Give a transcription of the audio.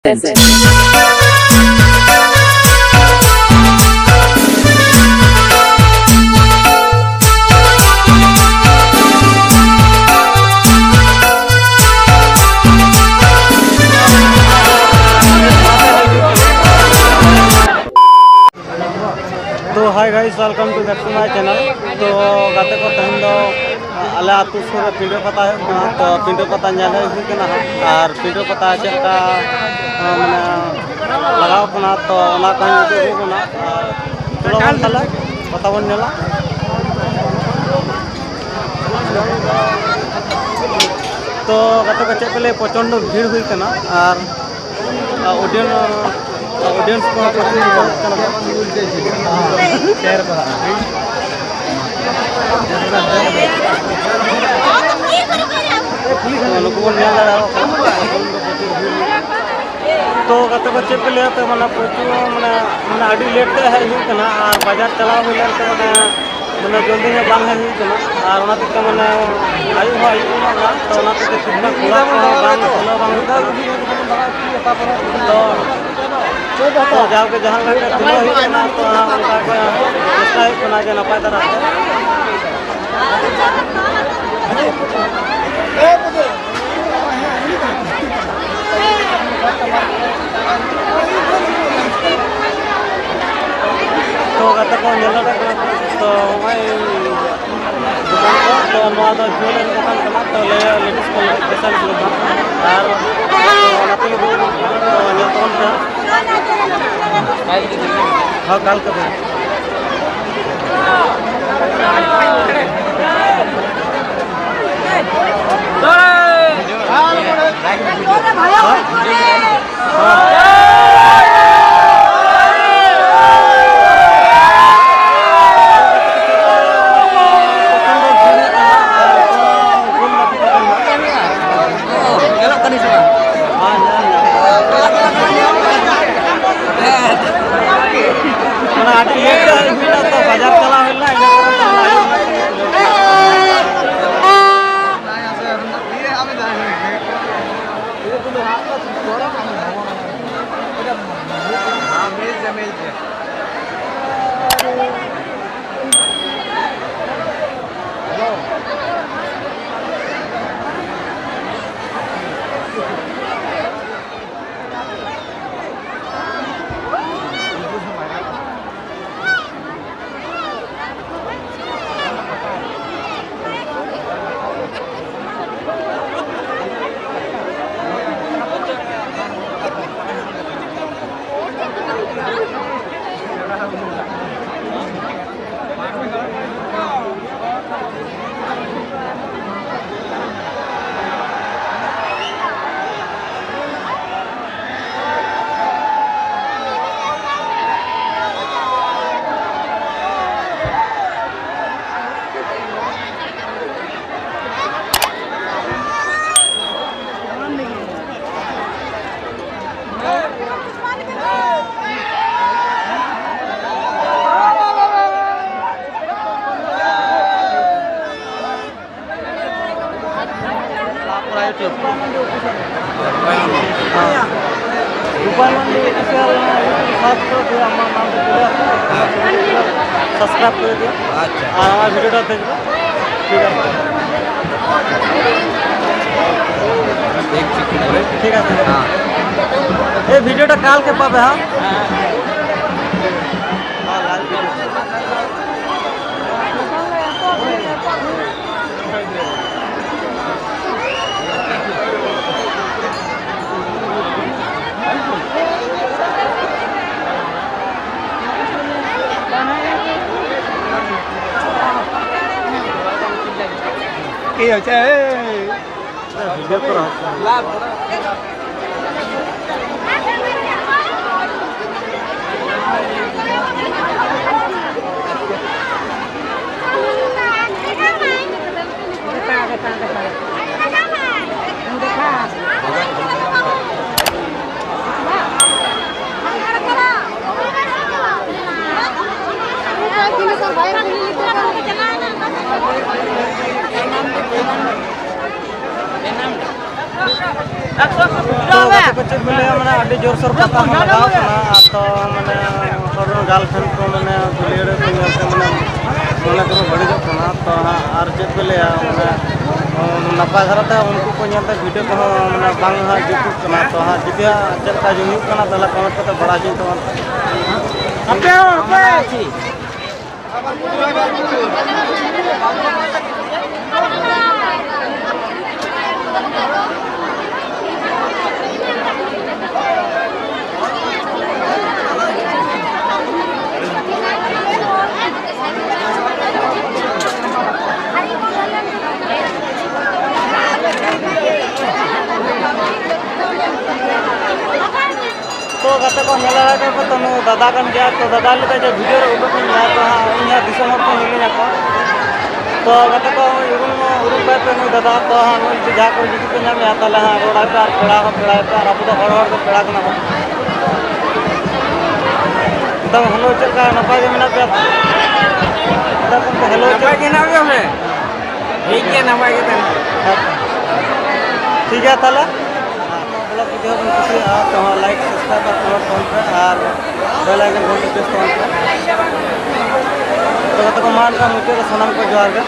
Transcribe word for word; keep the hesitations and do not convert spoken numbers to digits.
Present. ᱛᱚ hi guys, welcome to back to my channel. ᱛᱚ ᱜᱟᱛᱮ ᱠᱚ, ᱛᱮᱦᱮᱧ ᱫᱚ ᱟᱞᱮ ᱟᱹᱛᱩ ᱥᱩᱨ ᱨᱮ ᱯᱤᱸᱰᱟᱹ ᱯᱟᱛᱟ ᱦᱩᱭᱩᱜ ᱠᱟᱱᱟ᱾ ᱛᱚ ᱯᱤᱸᱰᱟᱹ ᱯᱟᱛᱟ ᱧᱮᱞ ᱦᱮᱡ ᱦᱩᱭ ᱠᱟᱱᱟ ᱦᱟᱸᱜ᱾ ᱟᱨ ᱯᱤᱸᱰᱟᱹ ᱯᱟᱛᱟ ᱪᱮᱫ ᱞᱮᱠᱟ, ᱟᱸ, ᱢᱟᱱᱮ ᱞᱟᱜᱟᱣ ᱠᱟᱱᱟ, ᱛᱚ ᱚᱱᱟ ᱠᱚ ᱩᱫᱩᱜ ᱟᱵᱚᱱ ᱠᱟᱱᱟ᱾ ᱟᱨ ᱪᱚᱞᱚ ᱵᱚᱱ ᱛᱟᱦᱞᱮ ᱯᱟᱛᱟ ᱵᱚᱱ ᱧᱮᱞᱟ᱾ ᱛᱚ ᱜᱟᱛᱮ ᱠᱚ, ᱪᱮᱫ ᱯᱮ ᱞᱟᱹᱭᱟ, ᱯᱨᱚᱪᱚᱱᱰᱚ ᱵᱷᱤᱲ ᱦᱩᱭ ᱠᱟᱱᱟ᱾ ᱟᱨ ᱟᱨ audience, audience ᱠᱚᱦᱚᱸ ᱯᱨᱚᱪᱩᱨ ᱧᱮᱞᱚᱜ ᱠᱟᱱᱟ᱾ ᱱᱩᱠᱩ ᱵᱚᱱ ᱧᱮᱞ ᱫᱟᱲᱮᱭᱟᱠᱚ ᱠᱟᱱᱟ᱾ ᱛᱚ ᱜᱟᱛᱮ ᱠᱚ, ᱪᱮᱫ ᱯᱮ ᱞᱟᱹᱭᱟ, ᱛᱚ ᱢᱟᱱᱮ ᱯᱨᱚᱪᱩᱨ ᱢᱟᱱᱮ, ᱢᱟᱱᱮ ᱟᱹᱰᱤ late ᱛᱮ ᱦᱮᱡ ᱦᱩᱭᱩᱜ ᱠᱟᱱᱟ᱾ ᱟᱨ ᱵᱟᱡᱟᱨ ᱪᱟᱞᱟᱣ ᱦᱩᱭ ᱞᱮᱱ ᱛᱮ ᱢᱟᱱᱮ ᱢᱟᱱᱮ ᱡᱚᱞᱫᱤ ᱧᱚᱜ ᱵᱟᱝ ᱦᱮᱡ ᱦᱩᱭ ᱠᱟᱱᱟ᱾ ᱟᱨ ᱚᱱᱟ ᱛᱮ ᱢᱟᱱᱮ ᱟᱹᱭᱩᱵ ᱦᱚᱸ ᱟᱹᱭᱩᱵ ᱧᱚᱜ ᱮᱱᱟ, ᱛᱚ ᱚᱱᱟ ᱛᱮ ᱴᱷᱤᱠ ᱴᱷᱟᱠ ᱠᱷᱚᱨᱟ ᱠᱚᱦᱚᱸ ᱵᱟᱝ ᱠᱷᱩᱞᱟᱹᱣ ᱵᱟᱝ ᱦᱩᱭᱩᱜ ᱠᱟᱱᱟ᱾ ᱛᱚ, ᱛᱚ ᱡᱟᱣᱜᱮ ᱡᱟᱦᱟᱸ ᱞᱮᱠᱟ ᱛᱩᱞᱟᱹᱣ ᱦᱩᱭᱩᱜ ᱠᱟᱱᱟ, ᱛᱚ ᱦᱟᱸᱜ ᱚᱱᱠᱟ ᱜᱮ ᱪᱮᱥᱴᱟ ᱦᱩᱭᱩᱜ ᱠᱟᱱᱟ ᱡᱮ ᱱᱟᱯᱟᱭ ᱫᱷᱟᱨᱟ ᱛᱮ᱾ ᱛᱚ ᱜᱟᱛᱮ ᱠᱚ, ᱧᱮᱞ ᱫᱟᱲᱮᱭᱟᱜ ᱠᱟᱱᱟ ᱯᱮ, ᱛᱚ ᱱᱚᱜᱼᱚᱭ ᱫᱚᱠᱟᱱ ᱠᱚ, ᱛᱚ ᱱᱚᱣᱟ ᱫᱚ jewellery ᱫᱚᱠᱟᱱ ᱠᱟᱱᱟ, ᱛᱚ ᱞᱮ-, ladies ᱠᱚ ᱞᱟᱹᱜᱤᱫ special ᱫᱚᱠᱟᱱ᱾ ᱟᱨ ᱛᱚ ᱚᱱᱟ ᱛᱮᱜᱮ ᱫᱩᱲᱩᱵ ᱠᱟᱱᱟ, ᱛᱚ ᱧᱮᱞ ᱛᱟᱵᱚᱱ ᱯᱮ ᱦᱟᱸᱜ᱾ ᱦᱚᱸ, ᱠᱟᱞ ᱠᱟᱛᱮ᱾ ᱧᱮᱞᱚᱜ ᱠᱟᱱᱟ ᱥᱮ ᱵᱟᱝ? ᱚᱱᱟ ᱟᱹᱰᱤ late ᱛᱮ ᱦᱩᱭ ᱞᱮᱱᱟ ᱛᱚ, ᱵᱟᱡᱟᱨ ᱪᱟᱞᱟᱣ ᱦᱩᱭ ᱞᱮᱱᱟ, ᱤᱱᱟᱹ ᱠᱟᱨᱚᱱ ᱛᱮ ᱚᱱᱟ ᱟᱹᱭᱩᱵ ᱧᱚᱜ ᱠᱟᱱᱟ᱾ ᱦᱮᱸ᱾ ᱜᱳᱯᱟᱞ ᱢᱟᱱᱰᱤ official YouTube search ᱠᱚᱨᱮ ᱫᱤᱭᱮ ᱟᱢᱟᱜ ᱱᱟᱢ ᱛᱮ ᱪᱚᱞᱮ ᱟᱥᱮ, subscribe ᱠᱚᱨᱮ ᱫᱤᱭᱮ᱾ ᱟᱪᱪᱷᱟ᱾ ᱟᱨ ᱟᱢᱟᱜ video ᱴᱟ ᱫᱮᱠᱷ ᱞᱮ᱾ ᱴᱷᱤᱠ ᱟᱪᱷᱮ᱾ ᱴᱷᱤᱠ ᱟᱪᱷᱮ᱾ ᱦᱮᱸ᱾ এই ভিডিওটা কালকে পাবে, হ্যাঁ? হ্যাঁ, live video। কে হচ্ছে? এই। ᱟᱹᱰᱤ ᱡᱳᱨᱥᱳᱨ ᱯᱟᱛᱟ ᱦᱚᱸ ᱞᱟᱜᱟᱣ ᱠᱟᱱᱟ, ᱟᱨ ᱛᱚ ᱢᱟᱱᱮ ᱦᱚᱲ ᱨᱮᱱ girlfriend ᱠᱚ ᱢᱟᱱᱮ ᱫᱩᱞᱟᱹᱲ ᱠᱚ ᱧᱮᱞᱛᱮ ᱢᱟᱱᱮ ᱢᱚᱱᱮ ᱠᱚᱦᱚᱸ ᱵᱟᱹᱲᱤᱡᱚᱜ ᱠᱟᱱᱟ᱾ ᱛᱚ ᱦᱟᱸᱜ ᱟᱨ ᱪᱮᱫ ᱠᱚ ᱞᱟᱹᱭᱟ, ᱢᱟᱱᱮ ᱱᱟᱯᱟᱭ ᱫᱷᱟᱨᱟᱛᱮ ᱩᱱᱠᱩ ᱠᱚ ᱧᱮᱞᱛᱮ video ᱠᱚᱦᱚᱸ ᱢᱟᱱᱮ ᱵᱟᱝ ᱦᱟᱸᱜ ᱡᱩᱛᱩᱜ ᱠᱟᱱᱟ᱾ ᱛᱚ ᱦᱟᱸᱜ ᱡᱩᱫᱤ ᱦᱟᱸᱜ ᱪᱮᱫ ᱞᱮᱠᱟ ᱦᱩᱭᱩᱜ ᱠᱟᱱᱟ, ᱛᱟᱦᱚᱞᱮ comment ᱠᱟᱛᱮ ᱵᱟᱲᱟᱭ ᱦᱚᱪᱚᱧ ᱛᱟᱵᱚᱱ ᱯᱮ᱾ ᱟᱯᱮ ᱦᱚᱸ ᱟᱯᱮ ᱛᱚ ᱜᱟᱛᱮ ᱠᱚ, ᱧᱮᱞ ᱫᱟᱲᱮᱭᱟᱜ ᱠᱟᱱᱟ ᱯᱮ ᱛᱚ, ᱱᱩᱭ ᱫᱟᱫᱟ ᱠᱟᱱ ᱜᱮᱭᱟ᱾ ᱛᱚ ᱫᱟᱫᱟ ᱞᱟᱹᱭᱫᱟ ᱡᱮ video ᱨᱮ ᱩᱰᱩᱠ ᱤᱧ ᱧᱮᱞ ᱠᱚᱣᱟ ᱦᱟᱸᱜ, ᱤᱧ ᱦᱟᱸᱜ ᱫᱤᱥᱚᱢ ᱦᱚᱲ ᱠᱚ ᱧᱮᱞᱤᱧᱟ ᱠᱚ᱾ ᱛᱚ ᱜᱟᱛᱮ ᱠᱚ, ᱩᱨᱩᱢ, ᱩᱨᱩᱢ ᱠᱟᱭ ᱯᱮ ᱱᱩᱭ ᱫᱟᱫᱟ᱾ ᱛᱚ ᱦᱟᱸᱜ ᱱᱩᱭ ᱡᱩᱫᱤ ᱡᱟᱦᱟᱸ ᱠᱚᱨᱮ ᱡᱩᱫᱤ ᱯᱮ ᱧᱟᱢᱮᱭᱟ, ᱛᱟᱦᱚᱞᱮ ᱦᱟᱸᱜ ᱨᱚᱲᱟᱭ ᱯᱮ ᱟᱨ ᱯᱮᱲᱟ ᱦᱚᱸ ᱯᱮᱲᱟᱭ ᱯᱮ, ᱟᱨ ᱟᱵᱚ ᱫᱚ ᱦᱚᱲ, ᱦᱚᱲ ᱫᱚ ᱯᱮᱲᱟ ᱠᱟᱱᱟ ᱵᱚᱱ᱾ ᱢᱮᱛᱟᱢ, hello, ᱪᱮᱫ ᱞᱮᱠᱟ? ᱱᱟᱯᱟᱭ ᱜᱮ ᱢᱮᱱᱟᱜ ᱯᱮᱭᱟ? ᱢᱮᱛᱟᱢ, hello, ᱪᱮᱫ ᱱᱟᱯᱟᱭ ᱜᱮ ᱦᱮᱱᱟᱜ ᱞᱮᱭᱟ ᱵᱚᱞᱮ᱾ ᱴᱷᱤᱠ ᱜᱮᱭᱟ, ᱱᱟᱯᱟᱭ ᱜᱮ ᱛᱟᱦᱮᱱᱟ᱾ ᱦᱮᱸ ᱛᱚ᱾ ᱴᱷᱤᱠ ᱜᱮᱭᱟ ᱛᱟᱦᱚᱞᱮ᱾ ᱱᱚᱣᱟ vlog ᱡᱩᱫᱤ ᱵᱚᱱ ᱠᱩᱥᱤᱭᱟᱜᱼᱟ, ᱛᱚ ᱦᱟᱸᱜ like, subscribe ᱟᱨ comment ᱛᱟᱵᱚᱱ ᱯᱮ, ᱟᱨ bell icon ᱵᱚᱱ press ᱛᱟᱵᱚᱱ ᱯᱮ᱾ ᱛᱚ ᱜᱟᱛᱮ ᱠᱚ, ᱢᱟ ᱮᱱᱠᱷᱟᱱ ᱢᱩᱪᱟᱹᱫ ᱨᱮ ᱥᱟᱱᱟᱢ ᱠᱚ ᱡᱚᱦᱟᱨ ᱜᱮ᱾